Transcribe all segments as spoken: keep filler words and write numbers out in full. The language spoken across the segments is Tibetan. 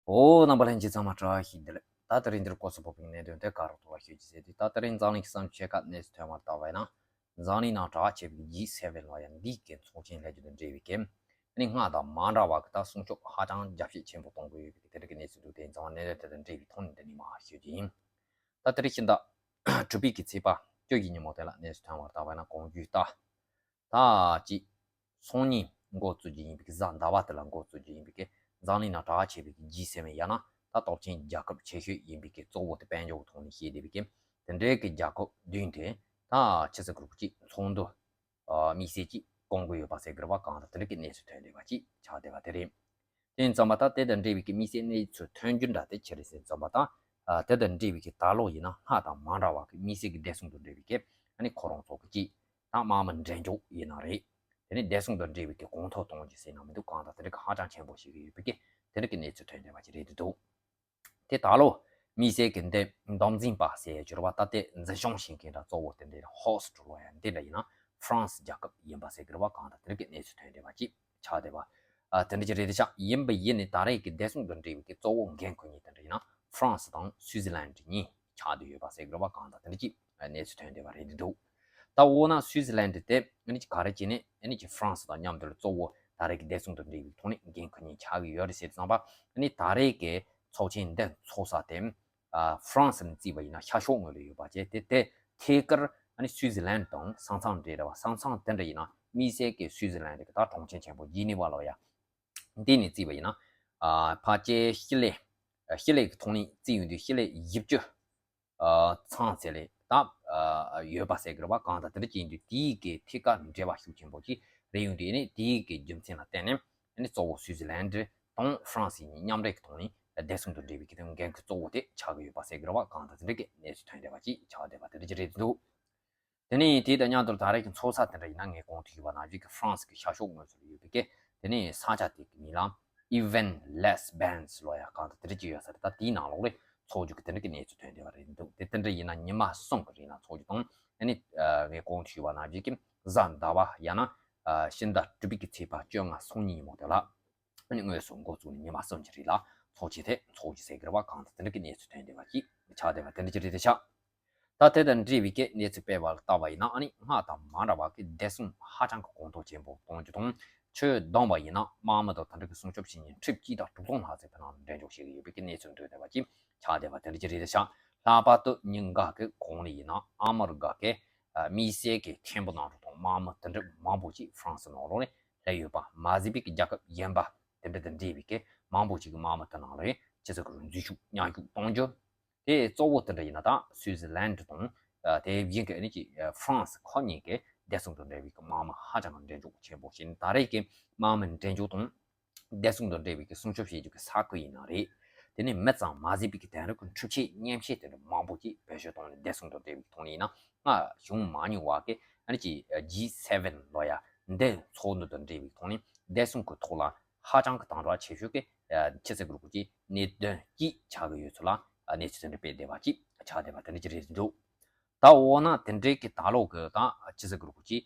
ཨོ། རྣམ་པ་ལྷན་རྒྱས་ཚང་མ་བཀྲ་ཤིས་བདེ་ལེགས། ད་དེ་རིང་འདིར་སྐོར་སུ་ཕོག་པའི་གནད་དོན་དེ་ག་རུ་གཏོང་བ་ཤོད་ཀྱི་ཟེར་དུས། ད་དེ་རིང་འཛམ་གླིང་གི་བསམ་ཕྱེད་ཀ་གནས་སུ་ཐོན་པར་བལྟ་བས་ན། འཛམ་གླིང་ནང་གྲགས་ཆེ་བའི་ཇི་སེ་ཝེན་ལོ་ཡ་འདིའི་གི་ཚོགས་ཆེན་ལྷན་རྒྱས་དང་འབྲེལ་བའི་གི་ཨ་ནི་སྔར་དང་མ་འདྲ་བ་གི་ད་སྲུང་སྐྱོབ་ཧ་ཅང་རྒྱ་ཆེ་ཆེན་པོ་གཏོང་གི་ཡོད་པའི་གི་དེ་རིགས་ཀྱི་གནས་ཚུལ་འདུག་དེ་ཚང་མ་གནད་དོན་དེ་དང་འབྲེལ་བའི་ཐོག་ནས་འདི་ནས་མར་ཤོད་ཀྱི་ཡིན། ད་དེ་རིང་ཕྱི་ཟླ་དྲུག་པའི་གི་ཚེས་པ་བཅུ་གི་ཉིན་མོ་དེ་ལ་གནས་སུ་ཐོན་པར་བལྟ་བས་ན། གོང་ཞུས་ལྟར། ད་ཅི། སང་ཉིན་འགོ་བཙུགས་རྒྱུ་ཡིན་པའི་གི་གཟའ་ཟླ་བ་དེ་ལ་འགོ་བཙུགས་རྒྱུ་ཡིན་པའི་གི་འཛམ་གླིང་ནང་གྲགས་ཆེ་བའི་གི་ཇི་སེ་ཝེན་ཡང་ན་ད་སྟོབས་ཆེན་རྒྱལ་ཁབ་ཆེ་ཤོས་ཡིན་པའི་གི་གཙོ་བོ་དེ་དཔལ་འབྱོར་གྱི་ཐོག་ནས་བཤད་བསྡད་པའི་གི་དེ་འདྲའི་གི་རྒྱལ་ཁབ་བདུན་དེ་ད་ཕྱི་ཟླ་དྲུག་པའི་ཚོགས་འདུ་དམིགས་བསལ་ཅིག་བསྐོང་གི་ཡོད་པ་ཟེར་གི་རེད་པ། གང་ལྟར་དེ་འདྲ་གི་གནས་ཚུལ་ཐོན་བསྡད་པ་ཅིག་ཆགས་བསྡད་པ་དེ་རེད། དེ་ཡིན་ཙང་མ་ད་དེ་དང་འབྲེལ་བའི་གི་དམིགས་བསལ་གནས་ཚུལ་ཐོན་རྒྱུ་འདྲ་དེ་ཅི་རེད་ཟེར་ཙང་མ་ད། ཨ། དེ་དང་འབྲེལ་བའི་གི་ད་ལོ་ཡིན་ན་སྔར་དང་མ་འདྲ་བ་གི་དམིགས་བསལ་གི་བདེ་སྲུང་དང་འབྲེལ་བའི་གི་ཨ་ནི་ཁོ་རང་ཚོ་གི་ཅིག་ད་དམག་མི་འགྲེམས་འཇོག་ཡིན་ན་རེད། དེ་ནས་བདེ་སྲུང་དང་འབྲེལ་བའི་གི་གོང་མཐོར་གཏོང་རྒྱུ་ཟེར་ན་མི་འདུག་གང་ལྟར་དེ་འདྲ་གི་ཧ་ཅང་ཆེན་པོ་ཞིག་ཡོད་པའི་གི་དེ་འདྲ་གི་གནས་ཚུལ་ཐོན་བསྡད་པ་ཅིག་རེད་འདུག་དེ་ད་ལོ་དམིགས་བསལ་གྱི་འདི་འདུམ་འཛིན་པ་ཟེར་ཡ་འགྱུར་བ་ད་ལྟའི་འཛིན་སྐྱོང་བྱེད་མཁན་འདྲ་གཙོ་བོ་དེ་འདྲ་ཧོ་སི་ཊི་ལོ་ཡ་འདི་འདྲ་ཡིན་ན་ཧྥ་རན་སི་རྒྱལ་ཁབ་ཡིན་པ་ཟེར་གི་རེད་པ། གང་ལྟར་དེ་འདྲ་གི་གནས་ཚུལ་ཐོན་བསྡད་པ་ཅིག་ཆགས་བསྡད་པ། ཨ། དེ་འདྲ་ཅིག་རེད་དེ་ཆགས་ཡིན་པ་ཡིན་ནི་ད་རེས་ཀྱི་བདེ་སྲུང་དང་འབྲེལ་བའི་གི་གཙོ་བོ་འགན་འཁུར་མཁན་དེ་འདྲ་ཡིན་ན་ཧྥ་རན་སི་དང་སུའི་ཛི་ལན་གཉིས་ཆགས་བསྡད་ཡོད་པ་ཟེར་གི་རེད་པ། གང་ལྟར་དེ་འདྲ་ཅིག་གནས་ཚུལ་ཐོན་བསྡད་པ་རེད་འདུག་ད་འོ་ན་སུའི་ཛི་ལན་དེ་ཨ་ནི་ཅིག་ག་རེ་བྱས་ནས་ཨ་ནི་ཅིག་ཧྥ་རན་སི་དང་མཉམ་དུ་གཙོ་བོ་ད་རེས་ཀྱི་བདེ་སྲུང་དང་འབྲེལ་བའི་ཐོག་ནས་འགན་འཁུར་མཁན་ཆགས་ཀྱི་ཡོད་རེད་ཟེར་དུས་ཙམ་པ། ཨ་ནི་ད་རེས་ཀྱི་ཚོགས་ཆེན་འདི་ཚོགས་ས་དེ། ཨ། ཧྥ་རན་སི་ནས་བརྩིས་པ་ཡིན་ན་ཤར་ཕྱོགས་ངོས་ལ་ཡོད་པ་བྱས། དེ་དེ་ཐད་ཀར་ཨ་ནི་སུའི་ཛི་ལན་དང་ས་མཚམས་འདྲ་རེད་པ། ས་མཚམས་དེ་འདྲ་ཡིན་ན་དམིགས་བསལ་གྱི་སུའི་ཛི་ལན་གྱི་ད་གྲོང་ཁྱེར་ཆེན་པོ་ཇི་ནི་ཝ་ལོ་ཡ་འདི་ནས་བརྩིས་པ་ཡིན་ན། ཨ། ཕལ་ཆེར་ཤི་ལེ། ཤི་ལེ་གི་ཐོག་ནས་བརྩིས་ཡོང་དུས་ཤི་ལེ་བཞི་བཅུ། ཨ། ཚང་ཚད་ལས་ད། ཨ། ཡོད་པ་ཟེར་གི་རེད་པ། གང་ལྟར་དེ་འདྲ་ཅིག་ཡིན་དུས་དེའི་གི་ཐད་ཀར་འབྲེལ་བ་ཤུགས་ཆེན་པོ་ཅིག་རེད། ཡོང་དུས་ཨ་ནི་དེའི་གི་རྒྱུ་མཚན་ལ་བརྟེན་ནས་ཨ་ནི་གཙོ་བོ་སུའི་ཛི་ལན་དང་ཧྥ་རན་སི་གཉིས་མཉམ་འབྲེལ་གྱི་ཐོག་ནས་བདེ་སྲུང་དང་འབྲེལ་བའི་གི་དེ་འགན་འཁུར་གཙོ་བོ་དེ་ཆགས་ཀྱི་ཡོད་པ་ཟེར་གི་རེད་པ། གང་ལྟར་དེ་འདྲ་གི་གནས་ཚུལ་ཐོན་བསྡད་པ་ཅིག་ཆགས་བསྡད་པ་དེ་འདྲ་ཅིག་རེད་འདུག་དེ་ནས་དེ་དང་མཉམ་དུ་ད་རེས་ཀྱི་ཚོགས་ས་དེ་འདྲ་ཡིན་ན་ངས་གོང་དུ་ཞུས་པ་ནང་བཞིན་གྱི་ཧྥ་རན་སི་གི་ཤར་ཕྱོགས་ངོས་སུ་ཡོད་པའི་གི་དེ་ནས་ས་ཆ་དེ་གི་མིང་ལ་ཨི་ཝན་ལེས་བན་སི་ལོ་ཡ་གང་དུ་དེ་འདྲ་ཅིག་ཡོད་ས་རེད། ད་དེའི་ནང་ལོགས་ལ་ཚོགས་རྒྱུ་གི་དེ་འདྲ་གི་གནས་ཚུལ་ཐོན་བསྡད་པ་རེད་འདུག་དེ་དེ་འདྲ་ཡིན་ན་ཉི་མ་གསུམ་གི་རིང་ལ་ཚོགས་རྒྱུ་དང་། ཨ་ནི་ངས་གོང་དུ་ཞུས་པ་ནང་བཞིན་གྱི་གཟའ་ཟླ་བ་ཡང་ན་ཕྱི་ཟླ་དྲུག་པའི་གི་ཚེས་པ་བཅོ་ལྔ་སང་ཉིན་ཉིན་མོ་དེ་ལ། ཨ་ནི་དངོས་སུ་འགོ་བཙུགས་ནས་ཉི་མ་གསུམ་གྱི་རིང་ལ་ཚོགས་ཆེན་དེ་ཚོགས་རྒྱུ་ཟེར་གི་རེད་པ། གང་དུ་དེ་འདྲ་གི་གནས་ཚུལ་ཐོན་བསྡད་པ་ཅིག་ཆགས་བསྡད་པ་དེ་འདྲ་ཅིག་རེད་དེ་ཆགས། ད་དེ་དང་འབྲེལ་བའི་གི་གནས་ཚུལ་སྤེལ་བ་ལ་བལྟ་བ་ཡིན་ན། ཨ་ནི་སྔར་དང་མ་འདྲ་བ་གི་བདེ་སྲུང་ཧ་ཅང་གི་གོང་མཐོར་ཆེན་པོ་གཏོང་རྒྱུ་དང་། ཆོས་བསྡོམས་པ་ཡིན་ན་དམག་མི་དང་དེ་འདྲ་གི་སྲུང་སྐྱོབ་བྱེད་མཁན་ཁྲི་གཅིག་དང་དྲུག་སྟོང་ལྷག་ཙམ་བོད་ནང་ལ་འགྲེམས་འཇོག་བྱེད་ཀྱི་ཡོད་པའི་གི་གནས་ཚུལ་འདུག་བསྡད་པ་ཅིག་ཆགས་བསྡད་པ་དེ་འདྲ་ཅིག་རེད་དེ་ཆགས། ལྷག་པར་དུ་ཉིན་འགའ་གི་གོང་ལ་ཡིན་ན་ཨ་མི་རི་ཀ་གི་དམིགས་བསལ་གྱི་མཁན་པོ་རྣམ་གྲོལ་དང་དམག་མི་དེ་འདྲ་མང་པོ་ཅིག་ཧྥ་རན་སི་ནང་ལོགས་ནས་སླེབས་ཡོད་པ། མ་ཟད་པའི་གི་རྒྱལ་ཁབ་གཞན་པ་དེ་འདྲ་དང་འབྲེལ་བའི་གི་མང་པོ་ཅིག་གི་དམག་མི་དེ་ནང་ལ་ཕྱི་ཟླ་དྲུག་པའི་འཛུལ་ཞུགས་མཉམ་ཞུགས་གཏོང་རྒྱུ། དེ་གཙོ་བོ་དེ་འདྲ་ཡིན་ན་ད་སུའི་ཛི་ལན་དང་། ཨ། དེ་བཞིན་གྱི་ཨ་ནི་ཅིག་ཧྥ་རན་སི་ཁག་གཉིས་ཀྱི་བདེ་སྲུང་དང་འབྲེལ་བའི་གི་དམག་མི་ཧ་ཅང་གི་འགྲེམས་འཇོག་ཆེན་པོ་བྱས་ནས་ད་རེས་ཀྱི་དམག་མི་འགྲེམས་འཇོག་དང་། བདེ་སྲུང་དང་འབྲེལ་བའི་གི་སྲུང་སྐྱོབ་བྱེད་རྒྱུ་གི་ས་ཁུལ་ཡིན་ན་རེད། དེ་ནས་མི་ཙམ་མ་ཟད་པའི་གི་དེང་རབས་ཀྱི་འཕྲུལ་ཆས་མཉེན་ཆས་དེ་འདྲ་མང་པོ་ཅིག་བེད་སྤྱོད་བཏང་ནས་བདེ་སྲུང་དང་འབྲེལ་བའི་གི་ཐོག་ནས་ཡིན་ན་སྔར་བྱུང་མ་མྱོང་བ་གི་ཨ་ནི་ཅིག་ཇི་སེ་ཝེན་ལོ་ཡ་འདི་ཚོགས་འདུ་དང་འབྲེལ་བའི་ཐོག་ནས་བདེ་སྲུང་གི་ཐོག་ལ་ཧ་ཅང་གི་དམ་དྲག་ཆེ་ཤོས་ཀྱི་ཕྱི་ཟླ་དྲུག་པའི་གི་གནད་དོན་གཅིག་ཆགས་ཀྱི་ཡོད་ཚུལ་ལ་གནས་ཚུལ་དེ་འདྲ་སྤེལ་བསྡད་པ་ཅིག་ཆགས་བསྡད་པ་དེ་འདྲ་ཅིག་རེད་འདུག་ད་འོ་ན་དེ་འདྲའི་གི་ད་ལོ་གི་ད་ཕྱི་ཟླ་དྲུག་པའི་གི་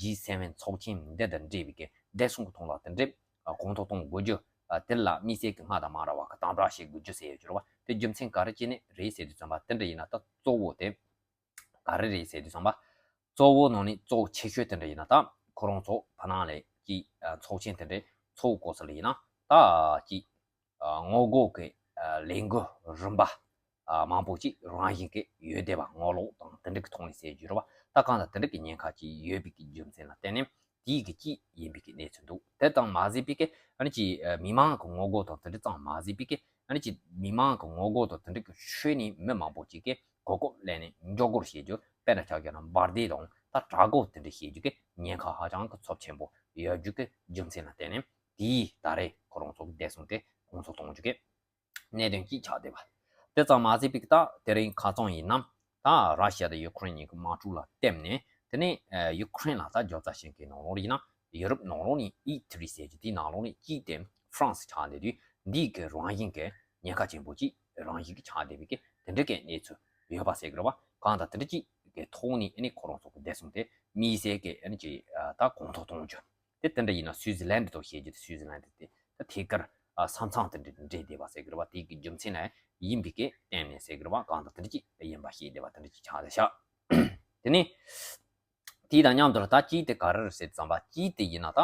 ཇི་སེ་ཝེན་ཚོགས་ཆེན་འདི་དང་འབྲེལ་བའི་གི་བདེ་སྲུང་གི་ཐོག་ལ་དེ་འདྲའི་གོང་མཐོར་གཏོང་དགོས་རྒྱུ། དེ་ལ་དམིགས་བསལ་གྱི་སྔར་དང་མ་འདྲ་བ་གི་དམ་དྲག་བྱེད་དགོས་རྒྱུ་ཟེར་ཡོད་རྒྱུ་རེད་པ། དེ་རྒྱུ་མཚན་ག་རེ་བྱས་ནས་རེད་ཟེར་དུས་ཙམ་པ་དེ་འདྲ་ཡིན་ན་ད་གཙོ་བོ་དེ་ག་རེ་རེད་ཟེར་དུས་ཙམ་པ། གཙོ་བོ་ནང་ནས་གཙོ་བོ་ཆེ་ཤོས་དེ་འདྲ་ཡིན་ན་ད་ཁོ་རང་ཚོ་བར་སྣང་ལས་ཀྱི་ཚོགས་ཆེན་དེ་འདྲའི་ཚོགས་སྐབས་སུ་ལ་ཡིན་ན་ད་ཀྱི་ངོ་རྒོལ་གྱི་ལས་འགུལ་རིམ་པ་མང་པོ་ཅིག་རང་བཞིན་གྱི་ཡོད་བསྡད་པ། ངོ་ལོག་དང་དེ་འདྲ་གི་ཐོག་ནས་ཟེར་རྒྱུ་རེད་པ། ད་གང་ལྟར་དེ་འདྲ་གི་ཉེན་ཁ་ཅིག་ཡོད་པའི་གི་རྒྱུ་མཚན་ལ་བརྟེན་ནས་དེའི་གི་གཅིག་ཡིན་པའི་གི་གནས་ཚུལ་འདུག་དེ་དང་མ་ཟད་པའི་གི་ཨ་ནི་ཅིག་མི་མང་གི་ངོ་རྒོལ་དང་དེ་འདྲ་ཙམ་མ་ཟད་པའི་གི་ཨ་ནི་ཅིག་མི་མང་གི་ངོ་རྒོལ་དང་དེ་འདྲ་གི་ཁྲོད་ནས་མི་མང་པོ་ཅིག་གིས་གོ་སྐབས་ལེན་ནས་འཇོག་རྒོལ་བྱེད་རྒྱུ། དཔེར་ན་ཆ་བཞག་ན་འབར་མདེལ་དང་ད་དྲག་རྒོལ་དེ་འདྲ་བྱེད་རྒྱུ་གི་ཉེན་ཁ་ཧ་ཅང་གི་ཚབས་ཆེན་པོ་ཡོད་རྒྱུ་གི་རྒྱུ་མཚན་ལ་བརྟེན་ནས་དེའི་ད་རེས་ཁོ་རང་ཚོ་གི་བདེ་སྲུང་དེ་གོང་མཐོར་གཏོང་རྒྱུ་གི་གནད་དོན་གཅིག་ཆགས་བསྡད་པ། དེ་ཙམ་མ་ཟད་པའི་གི་ད་དེ་རིང་ཁ་སང་ཡིན་ན་ད་ར་ཤི་ཡ་དང་ཡུ་ཁུ་རེན་གཉིས་ཀྱི་དམག་འཁྲུག་ལ་བརྟེན་ནས་དེ་ནས་ཡུ་ཁུ་རེན་ལ་ད་རྒྱབ་རྩ་བྱེད་མཁན་ནང་ལོགས་ཡིན་ན་ཡུ་རོབ་ནང་ལོགས་ནས་ཨི་ཐི་ལི་ཟེར་རྒྱུ་དེའི་ནང་ལོགས་ནས་གཅིག་དེ་ཧྥ་རན་སི་ཆགས་བསྡད་དུས་འདིའི་གི་རང་བཞིན་གྱི་ཉེན་ཁ་ཆེན་པོ་གཅིག་རང་བཞིན་གྱི་ཆགས་བསྡད་པའི་གི་དེ་འདྲ་གི་གནས་ཚུལ་ཡོད་པ་ཟེར་གི་རེད་པ། གང་ལྟར་དེ་འདྲ་གཅིག་གི་ཐོག་ནས་ཨ་ནི་ཁོ་རང་ཚོ་གི་བདེ་སྲུང་དེ་དམིགས་བསལ་གྱི་ཨ་ནི་ཅིག་ད་གོང་མཐོར་གཏོང་རྒྱུ། དེ་དེ་འདྲ་ཡིན་ན་སུའི་ཛི་ལན་དེ་དང་བཤད་རྒྱུ་དེ་སུའི་ཛི་ལན་དེ་དེ་ད་ཐད་ཀར་ ཨ་ས་མཚམས་དེ་འདྲ་འདྲེས་བསྡད་པ་ཟེར་གི་རེད་བ། དེ་གི་རྒྱུ་མཚན་ལ་ཡིན་པའི་གི་བརྟེན་ནས་ཟེར་གི་རེད་བ། གང་ལྟར་དེ་འདྲ་ཅིག་ཡིན་པ་ཤེས་བསྡད་པ་དེ་འདྲ་ཅིག་ཆགས་བསྡད་ཤག་དེ་ནས། དེ་དང་མཉམ་དུ་ད་ཅི་དེ་ག་རེ་རེད་ཟེར་ཙམ་པ་ཅི་དེ་ཡིན་ན་ད།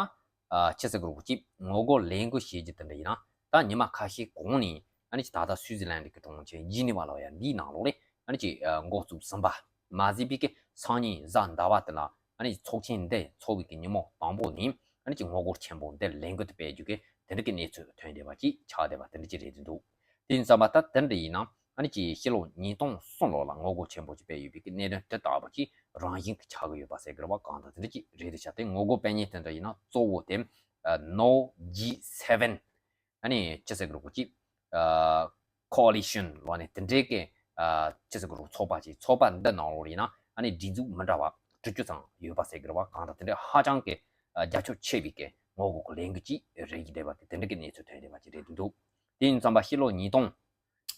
ཨ་ཆི་ཟེར་དགོས་རེད། ཅིག་ངོ་རྒོལ་ལས་འགུལ་བྱེད་རྒྱུ་དེ་འདྲ་ཡིན་ན་ད་ཉི་མ་ཁ་ཤས་གོང་ནས་ཨ་ནི་ཅིག་ད་ལྟ་སུའི་ཙི་ལན་གྱི་གྲོང་ཁྱེར་ཇི་ནི་ཝ་ལ་ཡ་འདིའི་ནང་ལོགས་ལ་ཨ་ནི་ཅིག་འགོ་བཙུགས་ཟིན་པ་མ་ཟད་པའི་གི་སང་ཉིན་གཟའ་ཟླ་བ་དེ་ལ་ཨ་ནི་ཚོགས་ཆེན་འདི་འཚོགས་པའི་གི་ཉིན་མོ་དང་པོ་ནས་ཨ་ནི་ཅིག་ངོ་རྒོལ་ཆེན་པོ་འདི་ལས་འགུལ་དེ་སྤེལ་རྒྱུ་གི་དེ་འདྲ་གི་གནས་ཚུལ་ཐོན་བསྡད་པ་ཅིག་ཆགས་བསྡད་པ་དེ་འདྲ་ཅིག་རེད་འདུག་དེ་ཡིན་ཙམ་པ་ད་དེ་འདྲ་ཡིན་ན་ཨ་ནི་ཅིག་ཕྱི་ལོ་ཉིས་སྟོང་གསུམ་ལོ་ལ་ངོ་རྒོལ་ཆེན་པོ་ཅིག་སྤེལ་ཡོད་པའི་གི་གནད་དོན་དེ་ལྟ་བུ་ཅིག་རང་བཞིན་གྱི་ཆགས་ཀྱི་ཡོད་པ་ཟེར་གི་རེད་བ། གང་ལྟར་དེ་འདྲ་ཅིག་རེད་དེ་བྱ། དེ་ངོ་རྒོལ་སྤེལ་མཁན་དེ་འདྲ་ཡིན་ན་གཙོ་བོ་དེ་ཨ་ནོ་ཇི་སེ་ཝེན་ཨ་ནི་ཅི་ཟེར་གི་རེད་གོ་ཅིག་ཨ་ཀོ་ལི་ཤན་ལོ་ནས་དེ་འདྲའི་གི་ཨ་ཅི་ཟེར་གི་རེད་ཚོགས་པ་ཅིག་ཚོགས་པ་འདི་ནང་ལོགས་ལ་ཡིན་ན་ཨ་ནི་སྒྲིག་འཛུགས་མི་འདྲ་བ་དྲུག་ཅུ་ཙམ་ཡོད་པ་ཟེར་གི་རེད་བ། གང་ལྟར་དེ་འདྲའི་ཧ་ཅང་གི་ཨ་རྒྱ་ཁྱབ་ཆེ་བའི་གི་ངོ་རྒོལ་གི་ལས་འགུལ་ཅིག་རེད་ཀྱི་བསྡད་པ་གི་དེ་འདྲ་གི་གནས་ཚུལ་ཐོན་བསྡད་པ་ཅིག་རེད་འདུག་དེ་ཡིན་ཙམ་པ་ཕྱི་ལོ་ཉིས་སྟོང་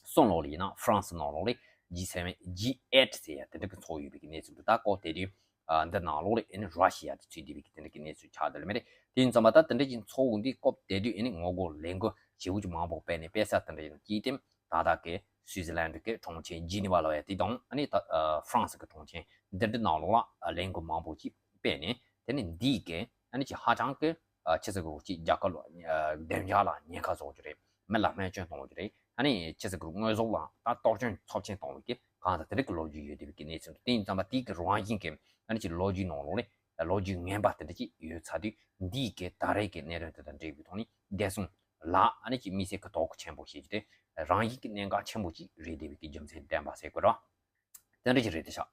གསུམ་ལོ་ལ་ཡིན་ན་ཧྥ་རན་སི་ནང་ལོགས་ལ་ཇི་སེ་ཝེན་ཇི་ཨེཊ་ཟེར་ཡ་དེ་འདྲ་གི་ཚོགས་ཡོད་པའི་གི་གནས་ཚུལ་འདུག་ད་སྐོར་དེ་དུས་ཨ་འདི་ནང་ལོགས་ལ་ཨ་ནི་ར་ཤི་ཡ་དེ་ཚུད་བསྡད་པའི་གི་དེ་འདྲ་གི་གནས་ཚུལ་ཆགས་བསྡད་ལ་མེད་རེད། དེ་ཡིན་ཙམ་པ་ད་དེ་འདྲ་ཅིག་ཚོགས་འདི་སྐོར་དེ་དུས་ཨ་ནི་ངོ་རྒོལ་ལས་འགུལ་ཞེ་པོ་ཅིག་མང་པོ་སྤེལ་ནས་སྤེལ་ས་དེ་འདྲ་ཡིན་ན་ཅིའི་སྟེང་ད་ལྟ་གི་སུའི་ཙི་ལན་གི་གྲོང་ཁྱེར་ཇི་ནི་ཝ་ལ་ཡ་དེ་དང་ཨ་ནི་ད་ཧྥ་རན་སི་གི་གྲོང་ཁྱེར་འདི་འདྲ་ནང་ལོགས་ལ་ལས་འགུལ་མང་པོ་ཅིག་སྤེལ་ནས་དེ་ནི་འདིའི་གི་ཨ་ནི་ཅིག་ཧ་ཅང་གི་ཨ་ཅི་ཟེར་དགོས་ཅིག་རྒྱལ་ཁབ་ལ་ཨ་བདེ་འཇགས་ལ་ཉེན་ཁ་བཟོ་རྒྱུ་རེད། མི་ལ་སྨན་བཅོས་གཏོང་རྒྱུ་རེད། ཨ་ནི་ཅི་ཟེར་དགོས་དངོས་ཟོག་ལ་ད་གཏོར་སྐྱོན་ཚབས་ཆེན་གཏོང་བའི་གི་གང་ལྟར་དེ་རིགས་ཀྱི་ལོ་རྒྱུས་ཡོད་བསྡད་པའི་གི་གནས་ཚུལ་འདུག་དེ་ཡིན་ཙམ་པ་དེའི་གི་རང་བཞིན་གི་ཨ་ནི་ཅིག་ལོ་རྒྱུས་ནང་ལོགས་ལ་ལོ་རྒྱུས་ངན་པ་དེ་འདྲ་ཅིག་ཡོད་ཚར་དུས་འདིའི་གི་ད་རེས་ཀྱི་གནད་དོན་དེ་དང་འབྲེལ་བའི་ཐོག་ནས་བདེ་སྲུང་ལ་ཨ་ནི་ཅིག་དམིགས་བསལ་གི་དོ་ཁུར་ཆེན་པོ་བྱེད་རྒྱུ་དེ་རང་བཞིན་གི་གནད་འགག་ཆེན་པོ་ཅིག་རེད་བསྡད་པའི་གི་རྒྱུ་མཚན་བསྟན་པ་ཟེར་དགོས་རེད་བ། དེ་འདྲ་ཞིག་རེད་དེ་ཤག་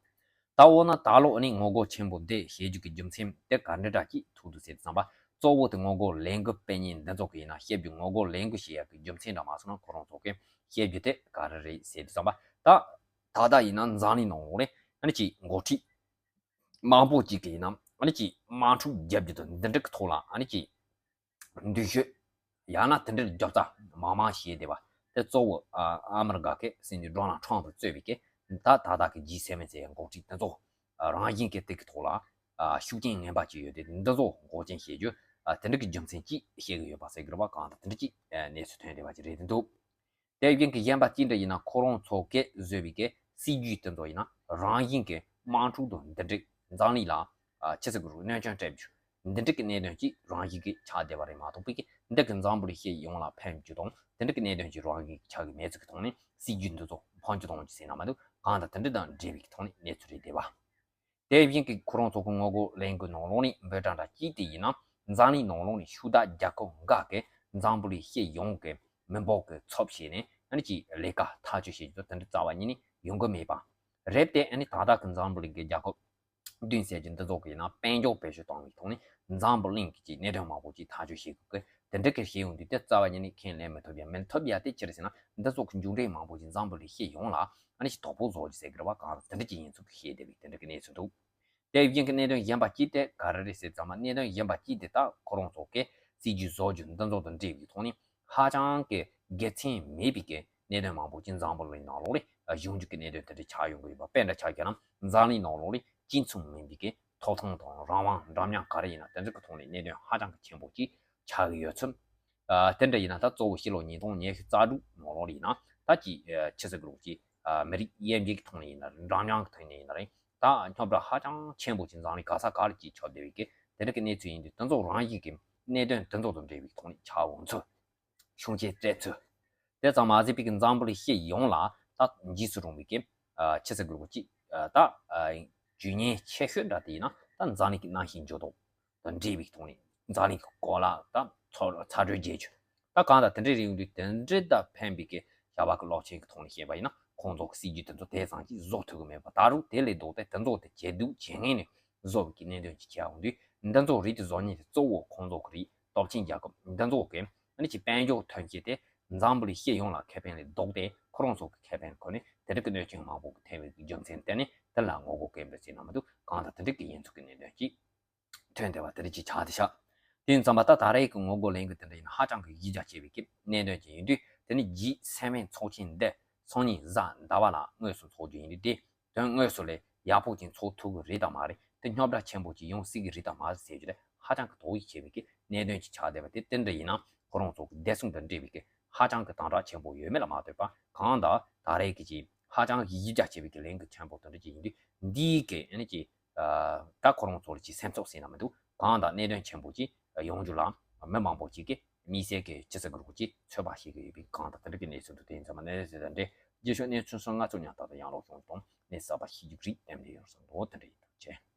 ད་འོ་ན་ད་ལོ་ནི་ངོ་རྒོལ་ཆེན་པོ་འདི་བྱེད་རྒྱུ་གི་རྒྱུ་མཚན་དེ་ག་འདྲ་འདྲ་ཅིག་ཐུག་འདུག་ཟེར་དུས་ཙམ་པ། གཙོ་བོ་དེ་ངོ་རྒོལ་ལས་འགུལ་སྤེལ་མཁན་འདི་ཚོ་གི་ཡིན་ན་བཤད་རྒྱུ་ངོ་རྒོལ་ལས་འགུལ་བྱེད་ཡག་གི་རྒྱུ་མཚན་འདྲ་མ་སོང་ན་ཁོ་རང་ཚོ་གི་བཤད་རྒྱུ་དེ་ག་རེ་རེད་ཟེར་དུས་ཙམ་པ། ད་ད་ལྟ་ཡིན་ན་འཛམ་གླིང་ནང་ལོགས་ནས་ཨ་ནི་ཅིག་འགོ་ཁྲིད་མང་པོ་ཅིག་གི་ཡིན་ན་ཨ་ནི་ཅིག་དམག་འཁྲུག་རྒྱབ་རྒྱུ་དང་འདི་འདྲ་གི་ཐོག་ལ་ཨ་ནི་ཅིག་འདུ་ཤེས། ཡང་ན་དེ་འདྲའི་རྒྱབ་རྩ་མང་མང་བྱས་བསྡད་པ། དེ་གཙོ་བོ་ཨ་ཨ་མི་རི་ཀ་གི་སྲིད་འཛིན་ཌོ་ནལ་ཁྲམ་ཕུ་གཙོས་པའི་གི་ད་ད་ལྟ་གི་ཇི་སེ་ཝེན་ཟེར་ཡའི་འགོ་ཁྲིད་དེ་ཚོ་ཨ་རང་བཞིན་གྱི་དེ་གི་ཐོག་ལ་ཨ་ཤུགས་རྐྱེན་ངན་པ་ཅིག་ཡོད་དེ་འདི་ཚོ་འགོག་རྐྱེན་བྱེད་རྒྱུ་ཨ་དེ་འདྲ་གི་རྒྱུ་མཚན་ཅིག་བཤད་གི་ཡོད་པ་ཟེར་གི་རེད་བ། གང་ལྟར་དེ་འདྲ་ཅིག་ཨ་གནས་ཚུལ་ཐོན་བསྡད་པ་ཅིག་རེད་འདུག་དེ་བཞིན་གྱི་གཞན་པ་ཅི་འདྲ་ཡིན་ན་ཁོ་རང་ཚོ་གིས་བཟོས་པའི་གི་སྲིད་ཇུས་དེ་ཚོ་ཡིན་ན་རང་བཞིན་གྱི་དམག་འཁྲུག་དང་འདི་འདྲའི་འཛམ་གླིང་ལ་ཨ་ཅི་ཟེར་དགོས་རེད། གནོད་སྐྱོན་སྤྲད་རྒྱུ་འདི་འདྲའི་གི་གནད་དོན་ཅིག་རང་བཞིན་གྱི་ཆགས་བསྡད་པ་རེད་མ་གཏོགས་པའི་གི་འདི་གི་འཛམ་བུ་གླིང་སྤྱི་ཡོངས་ལ་ཕན་རྒྱུ་དང་འདི་འདྲའི་གི་གནད་དོན་ཅིག་རང་བཞིན་གྱི་ཆགས་ཀྱི་མེད་ཚུལ་གྱི་ཐོག་ནས་སྲིད་ཇུས་འདི་ཚོ་འཕོ་འགྱུར་གཏོང་རྒྱུ་ཟེར་ན་མ་གཏོགས་གང་ལྟར་དེ་འདྲ་དང་འབྲེལ་བའི་གི་ཐོག་ནས་གནས་ཚུལ་རེད་བསྡད་པ། དེ་བཞིན་གྱི་ཁོ་རང་ཚོ་གི་ངོ་རྒོལ་ལས་འགུལ་ནང་ལོགས་ནས་འབོད་སྒྲ་འདྲ་ཅིག་དེ་ཡིན་ན་འཛམ་གླིང་ནང་ལོགས་ནས་ཕྱུག་བདག་རྒྱལ་ཁབ་འགའ་གིས་འཛམ་བུ་གླིང་སྤྱི་ཡོངས་ཀྱི་མི་འབོར་གྱི་ཚབ་བྱས་ནས་ཨ་ནི་ཅིག་ལས་ཀ་ཐག་གཅོད་བྱེད་རྒྱུ་དེ་འདྲ་རྩ་བ་ཉིད་ནས་ཡོང་གི་མེད་པ་རེད་དེ། ཨ་ནི་ད་ལྟ་གི་འཛམ་བུ་གླིང་གི་རྒྱལ་ཁབ་བདུན་ཟེར་རྒྱུ་འདི་ཚོ་གི་ཡིན་ན་དཔལ་འབྱོར་བེད་སྤྱོད་བཏང་བའི་ཐོག་ནས་འཛམ་བུ་གླིང་གི་ཅིག་གནད་དོན་མང་པོ་ཅིག་ཐག་གཅོད་བྱེད་དགོས་ཀྱི་དེ་འདྲ་གི་བྱེད་ཡོང་དུས་དེ་རྩ་བ་ཉིད་ནས་ཁས་ལེན་མི་ཐུབ་ཡ། མི་ཐུབ་ཡ་དེ་ཅི་རེད་ཟེར་ན་འདི་ཚོ་གི་མཇུག་འབྲས་མང་པོ་ཅིག་འཛམ་བུ་གླིང་སྤྱི་ཡོངས་ལ་ཨ་ནི་ཅིག་དོ་ཕོག་བཟོ་རྒྱུ་ཟེར་གི་རེད་བ། གང་ལྟར་དེ་འདྲ་ཅིག་ཡིན་ཚུལ་གྱི་བཤད་བསྡད་པའི་དེ་འདྲ་གི་གནས་ཚུལ་འདུག་དེ་བཞིན་གྱི་གནད་དོན་གཞན་པ་གཅིག་དེ་ག་རེ་རེད་ཟེར་ཙམ་པ། གནད་དོན་གཞན་པ་གཅིག་དེ་ད་ཁོ་རང་ཚོ་གི་སྲིད་ཇུས་བཟོ་རྒྱུ་འདི་ཚོ་དང་འབྲེལ་བའི་ཐོག་ནས་ཧ་ཅང་གི་དགེ་མཚན་མེད་པའི་གི་གནད་དོན་མང་པོ་ཅིག་འཛམ་བུ་གླིང་ནང་ལོགས་ལ་ཡོང་རྒྱུ་གི་གནད་དོན་དེ་འདྲ་ཆགས་ཡོང་གི་ཡོད་པ། དཔེ་འདྲ་ཆ་བཞག་ན་འཛམ་གླིང་ནང་ལོགས་ལ་གཅིག་མཚུངས་མིན་པའི་གི་ཐོབ་ཐང་དང་རང་དབང་འདྲ་མཉམ་ག་རེ་ཡིན་ན་དེ་ཚོ་གི་ཐོག་ནས་གནད་དོན་ཧ་ཅང་གི་ཆེན་པོ་ཅིག་ཆགས་ཀྱི་ཡོད་ཚུལ། ཨ་དེ་འདྲ་ཡིན་ན་ད་གཙོ་བོ་ཕྱི་ལོ་ཉིས་སྟོང་ཉི་ཤུ་རྩ་དྲུག་ནང་ལོགས་ལ་ཡིན་ན་ད་ཅིག་ཨ་ཆི་ཟེར་གི་རེད་ཅིག་ཨ་མི་རིགས་དབྱེ་འབྱེད་ཀྱི་ཐོག་ནས་ཡིན་ན་རེད། འདྲ་མཉམ་གྱི་ཐོག་ནས་ཡིན་ན་རེད། ད་རྙོག་དྲ་ཧ་ཅང་ཆེན་པོ་ཅིག་འཛམ་གླིང་ག་ས་ག་ལ་ཅིག་ཁྱབ་བསྡད་པའི་གི་དེ་འདྲ་གི་གནས་ཚུལ་ཡིན་དུས་དེ་ཚོ་རང་བཞིན་གྱི་གནད་དོན་དེ་ཚོ་དང་འབྲེལ་བའི་ཐོག་ནས་ཆགས་འོང་ཚུལ། གཞུང་བཞེས་སྤྲད་ཚུལ། དེ་ཙམ་མ་ཟད་པའི་གི་འཛམ་བུ་གླིང་སྤྱི་ཡོངས་ལ་ད་འཇིགས་སུ་རུང་བའི་གི་ཨ་ཆི་ཟེར་དགོས་རེད་ཅིག་ཨ་ད་ཨ་ཇུས་ཉེས་ཆེ་ཤོས་འདྲ་དེ་ཡིན་ན་ད་འཛམ་གླིང་གི་གནམ་གཤིས་འགྱུར་ལྡོག་དང་འབྲེལ་བའི་ཐོག་ནས་འཛམ་གླིང་གི་གོ་ལ་ད་ཚ་ཚ་དྲོད་རྒྱས་རྒྱུ། ད་གང་ལྟར་དེ་འདྲའི་རིང་དུས་དེ་འདྲའི་ད་ཕན་པའི་གི་བྱ་བ་གི་ལོག་ཆེན་གི་ཐོག་ནས་བཤད་པ་ཡིན་ན་ཁོང་ཚོ་གི་སྲིད་ཇུས་དེ་ཚོ་དེ་ཙམ་གྱིས་བཟོ་ཐུབ་ཀྱི་མེད་པ། ད་རུང་དེ་ལས་ལྡོག་སྟེ་དེ་ཚོ་དེ་བྱེད་སྡུག་བྱེད་མཁན་ནས་བཟོ་བའི་གི་གནད་དོན་ཅིག་བྱས་འོང་དུས་འདི་ཚོ་རིགས་དེ་བཟོ་མཁན་དེ་གཙོ་བོ་ཁོང་ཚོ་གི་རེད། སྟོབས་ཆེན་རྒྱལ་ཁབ་འདི་ཚོ་གི་ཨ་ནི་ཅིག་དཔལ་འབྱོར་ཐོན་སྐྱེད་དེ་འཛམ་བུ་གླིང་སྤྱི་ཡོངས་ལ་ཁེ་ཕན་ལས་ལྡོག་སྟེ་ཁོ་རང་ཚོ་གི་ཁེ་ཕན་ཁོ་ནས་དེ་འདྲ་གི་གནོད་སྐྱོན་མང་པོ་གི་ཐེབས་པའི་གི་རྒྱུ་མཚན་བརྟེན་ནས་དེ་ལ་ངོ་རྒོལ་སྐད་འབོད་ཟེར་ན་མ་གཏོགས་གང་ལྟར་དེ་འདྲ་གི་ཡིན་ཚུལ་གི་གནད་དོན་ཅིག་ཐོན་བསྡད་པ་དེ་འདྲ་ཅིག་ཆགས་བསྡད་ཤག་དེ་ཡིན་ཙམ་པ་ད་ད་རེས་ཀྱི་ངོ་རྒོལ་ལས་འགུལ་དེ་འདྲ་ཡིན་ན་ཧ་ཅང་གི་གཞི་རྒྱ་ཆེ་བའི་གི་གནད་དོན་ཅིག་ཡིན་དུས་དེ་ནི་ཇི་སེ་ཝེན་ཚོགས་ཆེན་འདི་སང་ཉིན་གཟའ་ཟླ་བ་ལ་དངོས་སུ་འཚོགས་རྒྱུ་ཡིན་དུས་དེ་དོན་དངོས་སུ་ལས་ཡག་པོ་ཅིག་འཚོགས་ཐུབ་ཀྱི་རེད་དམ་མ་རེད། དེ་རྙོག་དྲ་ཆེན་པོ་ཅིག་ཡོང་སྲིད་ཀྱི་རེད་དམ་མ་རེད་ཟེར་རྒྱུ་དེ་ཧ་ཅང་གི་དོགས་ཡིག་ཆེ་བའི་གི་གནད་དོན་ཅིག་ཆགས་བསྡད་པ་དེ་དེ་འདྲ་ཡིན་ན་ ཁོ་རང་ཚོ་གི་བདེ་སྲུང་དང་འབྲེལ་བའི་གི་ཧ་ཅང་གི་དམ་དྲག་ཆེན་པོ་ཡོད་མེད་ལ་མ་ལྟོས་པ། གང་ལྟར་ད་རེས་ཀྱི་ཅིག་ཧ་ཅང་གི་ཡིད་རྒྱ་ཆེ་བའི་གི་ལན་གི་ཆེན་པོ་དེ་འདྲ་ཅིག་ཡིན་དུས། འདིའི་གི་ཨ་ནི་ཅིག་ད་ཁོ་རང་ཚོར་ཅིག་སེམས་ཚོགས་ཟེར་ན་མི་འདུག། གང་ལྟར་གནད་དོན་ཆེན་པོ་ཅིག་ཡོང་རྒྱུ་ལ་མི་མང་པོ་ཅིག་གིས་དམིགས་བསལ་གྱི་སྤྱི་ཚོགས་ཀྱི་རོགས་ཀྱིས་ཚོད་དཔག་བྱེད་ཀྱི་ཡོད་པའི་གང་ལྟར་དེ་འདྲ་གི་གནས་ཚུལ་འདུག། དེ་ཡིན་ཙང་མ་གནས་ཚུལ་དང་འབྲེལ་རྗེས་ཕྱོགས་གནས་ཚུལ་སོགས་ང་ཚོ་མཉམ་དུ་ཡང་ལོག་བྱུང་དང་གནས་གསར་པ་ཤེས་རྒྱུ་རིགས་ལྡན་ཡོད་བསམ་འདུག། དེ་འདྲ་ཡིན་དང་བྱས།